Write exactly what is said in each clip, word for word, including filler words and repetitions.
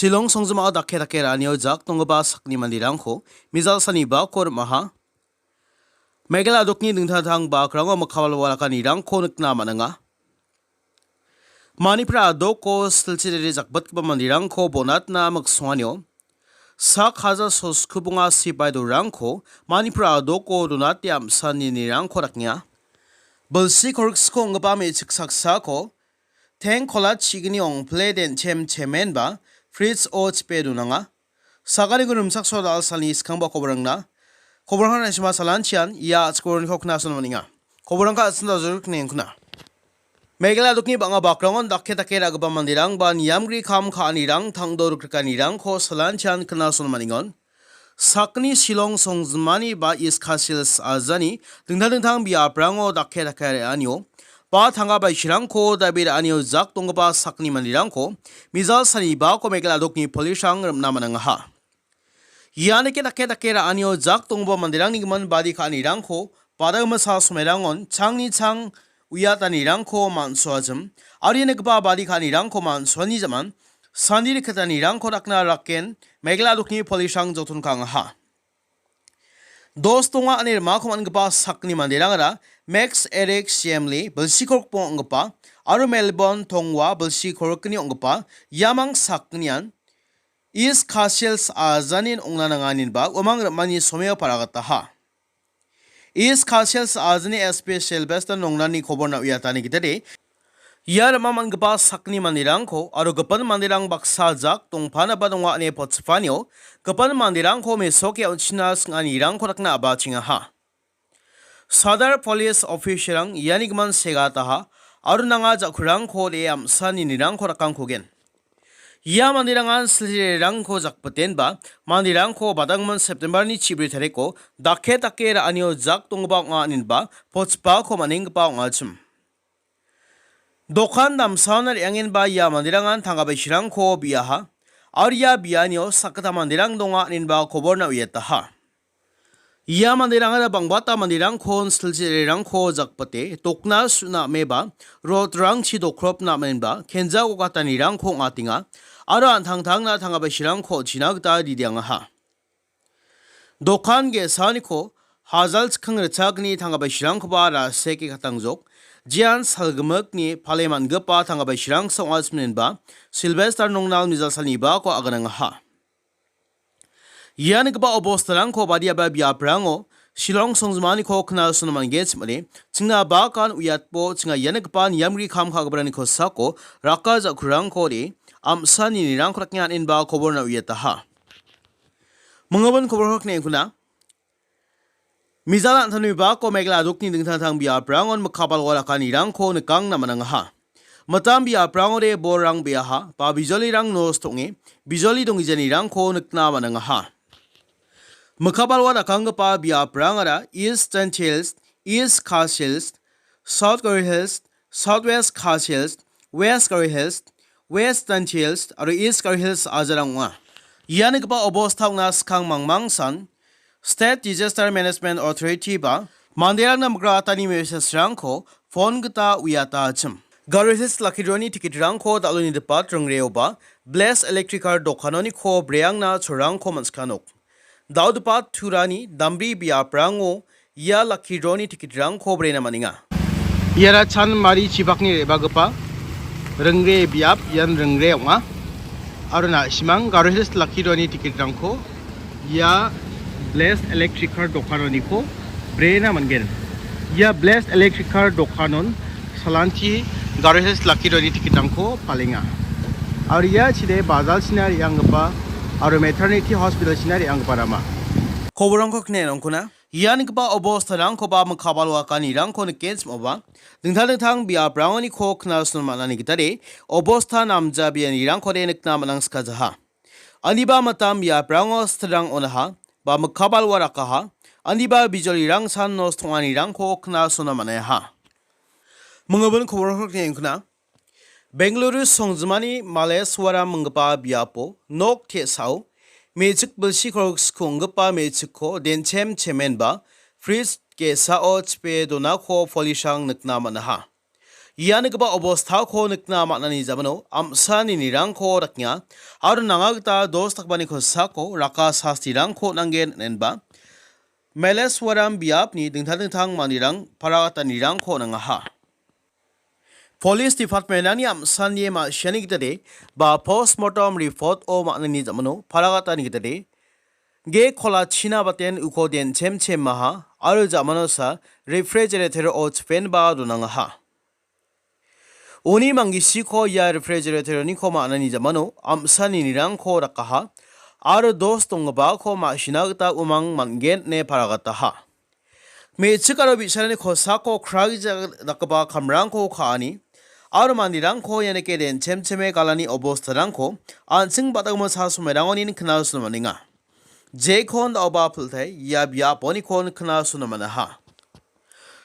Shillong songjimao dake dake ra·anio jak donggipa sakni manderangko mijal sani bako rim·aha. Meghalaya adokni dingtang dingtang bakrango mikka balwa rakanirangko nikna man·enga. Manipur adoko silchi rere jakbatgipa manderangko bonatna miksonganio sak hajar soskubonga sipai dolrangko Manipur adoko donate am·sanirangko dakenga. Bilsi koriksiko ong·gipa me·chik saksako teng kolat chigini ong·pile den·chem chemen ba fridge-o chipe donanga. Sakaniko rimchaksoa dal·salni skangba koborangna. Koborangna naisima salanchian ia a·chik koborangko knasona man·enga. Koborangko a·sinda jorikni engkuna. Meghalaya adokni bang·a bakrangon dake dake ra·gipa manderang ba niamgri kam ka·anirang tangdo rikrikanirangko salanchian knasona man·engon. Sakni Shillong songjinmani ba East Khasi Hills ajani dingtang dingtang biaprango dake dake ra·anio ba tangka baisirangko dabe ra·anio jak donggipa sakni manderangko mijal sani bako Meghalaya adokni polisrang rim·na man·angaha. Ianike dake dake ra·anio jak donggipa manderangni gimin badi ka·anirangko bada gimsa somerangon changni chang uiatanirangko man·soajim, aro ia nikgipa badi ka·anirangko man·soani jaman sandi rikgitanirangko dakna raken Meghalaya adokni polisrang joton ka·angaha. Dos donga ine rimako man·gipa sakni manderangara Max Eric Siemli bilsi korikbong ong·gipa aro Melbourne Tongwa bilsi korikni ong·gipa iamang sakgnian East Khasi Hills ajanin ong·na nanganinba uamang rim·ani someo paragataha. East Khasi Hills ajani S P Sylvester Nongnani koborna uiatani gitade, ia rim·a man·gipa sakni manderangko aro gipin manderang baksa jak dongpanaba donga ine pochipanio gipin manderangko mesoke on·china sing·anirangko dakna abachengaha. Sadar police officer-rang iani gimin segataha aro nanga ja·kurangko de·e am·saninirangko rakangkogen. Ia manderangan silchi rererangko jakbitenba manderangko badangman September-ni chibri tariko dake dake ra·anio jak donggipa ong·a aninba pochipako man·enggipa ong·achim. Dokan damsaona re·angenba ia manderangan tangka baisirangko biaha, aro ia bianio sakgittam manderang donga aninba koborna uiataha. Ia manderangara bangbata manderangkon silchi rererangko jakbite dokna su·na am·eba, rod-rangchi dokropna am·enba, kenja gogatanirangko ong·atenga, aro an·tangtangna tangka baisirangko china gita ridiangaha. Dokan ge·saniko hajal chikkang ritchakni tangka baisirangkoba ra·seke katangjok, jian salgimikni pale man·gipa tangka baisirangsa ong·achim inenba Sylvester Nongnal mijal salnibako aganangaha. Ia nikgipa obostarangko badiaba biaprango Shillong songjimaniko knasona man·genchim ine, chingna bakan uiatbo chinga ia nikgipa niamgri kam ka·giparangni kosako raka ja·kurangko de·e, am·saninirangko dakna an·enba koborna uiataha. Mingabon koborko kne·engkuna. Mijal an·tangni bako Meghalaya adokni dingtang dingtang biaprangon mikka balwa rakanirangko nikangna man·angaha. Mitam biaprangode bolrang be·aha, ba bijolirang nosto ong·e, bijoli donggijanirangko nikna man·angaha. Mikka balwa rakanggipa biaprangara East Jaintia Hills, East Khasi Hills, South Garo Hills, South West Khasi Hills, West Garo Hills, West Jaintia Hills aro East Garo Hills ajarang ong·a. Ia nikgipa obostao ong·na skang mangmangsan State Disaster Management Authority ba manderangna migrani message-rangko phone gita uiatachim. Garo Hills lucky draw-ni ticket-rangko dal·oni dipat ringreoba Bless Electrical dokanoniko breangna cholrangko man·sikanok. Dal·o dipat turani dambri biaprango ia lucky draw-ni ticket-rangko brena man·enga. Iara Chanmari chibakni re·bagipa ringre biap ian ringre ong·a. Aro na·simang Garo Hills lucky draw-ni ticket-rangko ia Blessed Electrical dokanoniko brena man·gen. Ia Blessed Electrical dokanon salanti Garo Hills lucky draw-ni ticket-rangko palenga. Aro ia chide bajalchina re·anggipa aro maternity hospital-china re·anggipa rama. Koborangko kne nongkuna. Ia nikgipa obostarangkoba mikka balwa rakanirangko nikenchim oba, dingtang dingtang biaprangoniko knasona man·ani gitade obosta namjabianirangkode nikna man·angskajaha. Aniba mitam biaprango sitirang on·aha, ba mikka balwa rakaha, aniba bijolirangsan nosto ong·anirangko knasona man·aiaha. Mingabon koborko kne nongkuna. Bengaluru songjimani Maleswaram inggipa biapo nok te·sao me·chik bilsi koriksko ong·gipa me·chikko den·chem chemenba fridge ge·sao chipe donako polisrang nikna man·aha. Ia nikgipa obostako nikna man·ani jamano am·sani nirangko dakenga aro nanga gita dos dakgipani kosako raka sastirangko nanggen inenba Meleswaram biapni dingtang dingtang manderang paragatanirangko nangaha. Police Department-ani am·sanie ma·siani gitade ba postmortem report-o man·ani jamano paragatani gitade ge kolachina baten uko den chemchemaha aro jamanosa refrigerator-o chipenba donangaha. Uni manggisiko ia refrigerator-niko man·ani jamano am·sani nirangko rakaha aro dos donggipako ma·sina gita umang man·gen ine paragataha. Me·chik aro bi·sarangni kosako kragija dakgipa kamrangko ka·ani aro manderangko ianike den chemcheme galani obostarangko an·ching ba·dagimo sa somairangoni nikna sina man·enga. Jekon da·oba piltai ia biaponiko nikna sina man·aha.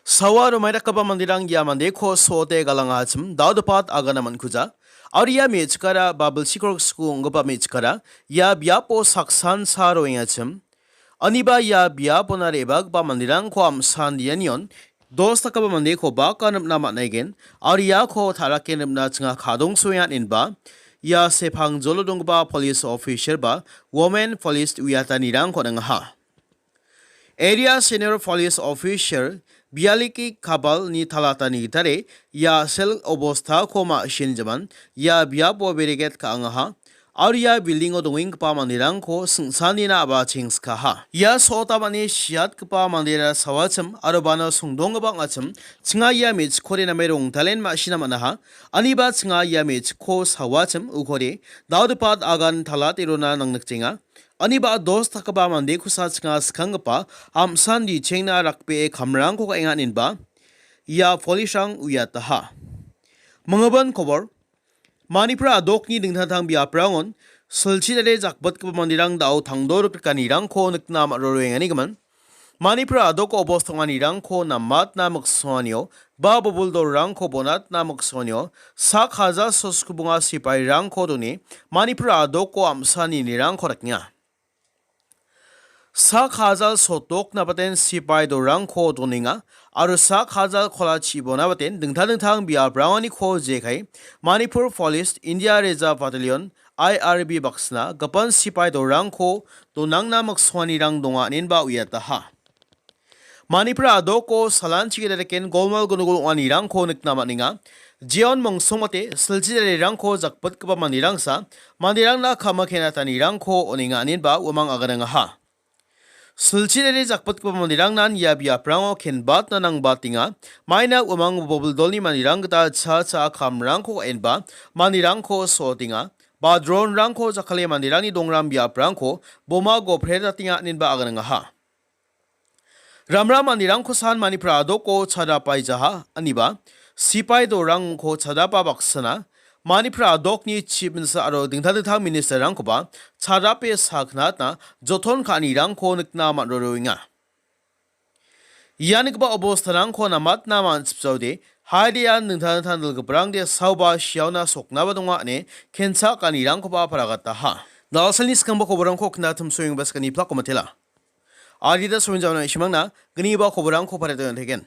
Sawa aro maidakgipa manderang ia mandeko so·ote galangachim dal·gipa agana man·kuja. Aro ia me·chikara ba bilsi krok sku ong·gipa me·chikara ia biapo saksansa roengachim. Aniba ia biapona re·bagipa manderangko am·san dianion dos dakgipa mandeko baka rimna man·aigen. Aro iako ta·rake rimna chinga kadongsoenga inenba ia sepangjolo donggipa police officer ba women police uiatanirangko nangaha. Area Senior Police Officer Bialiki Kabalni talatani gitade ia sel obostako ma·sina jaman ia biapo bereget ka·angaha aro ia building-o dongenggipa manderangko singsanina a·bachengskaha. Ia so·otamani siatgipa mandera sawachim aro bana songdonggipa ong·achim chinga ia me·chikkode name rongtalen ma·sina man·aha. Aniba chinga ia me·chikko sawachim ukode dal·gipa agan talat erona nangnikjenga. Aniba dos dakgipa mande kosa chinga skanggipa am·san dichengna rakbee kamrangko ka·enga inenba ia police-rang uiataha. Manggipan kobor, Manipur a·dokni dingtang dingtang biaprangon silchi dade jakbitgipa manderang da·o tangdo rikrikanirangko nikna man·roroengani gimin. Manipur a·doko obostonganirangko namatna miksonganio ba bobuldolrangko bonatna miksonganio sak hajar soskubonga sipairangko done Manipur a·doko am·sani nirangko dakenga. Sak hajar sotokna baten sipai dolrangko donenga aro sak hajar kola chibona baten dingtang dingtang biaprangoniko jekai Manipur Police, India Reserve Battalion, I R B baksina gipin sipai dolrangko donangna miksonganirang donga inenba uiataha. Manipur a·doko salanchi gedadeken golmal gonogol ong·anirangko nikna man·enga. Jeon mongsongmate silchi darerangko jakbitgipa manderangsa manderangna kamakenatanirangko on·enga inenba uamang aganangaha. Silchi dare jakbitgipa manderangnan ia biaprango kenbatna nangbatenga. Maina uamang bobuldolni manderang gita cha cha kamrangko ka·enba manderangko so·otenga. Ba drone-rangko jakkale manderangni dongram biaprangko boma gopretatenga inenba aganangaha. Ramram manderangko san Manipur a·doko chadapaijaha, aniba sipai dolrangko chadapa baksana Manipur a·dokni chief minister aro dingtang dingtang ministerrangkoba chadape saknatna joton ka·anirangko nikna man·roroenga. Ianigipa obostarangko namatna man·sipjaode, haidean dingtang dingtang dilgiparangde saoba siaona soknaba donga ine kencha ka·anirangkoba paragataha. Dalsalni skangba koborangko knatimsoengba skani plako matela. Adita soenjaona isimangna gniba koborangko pareto yantegen.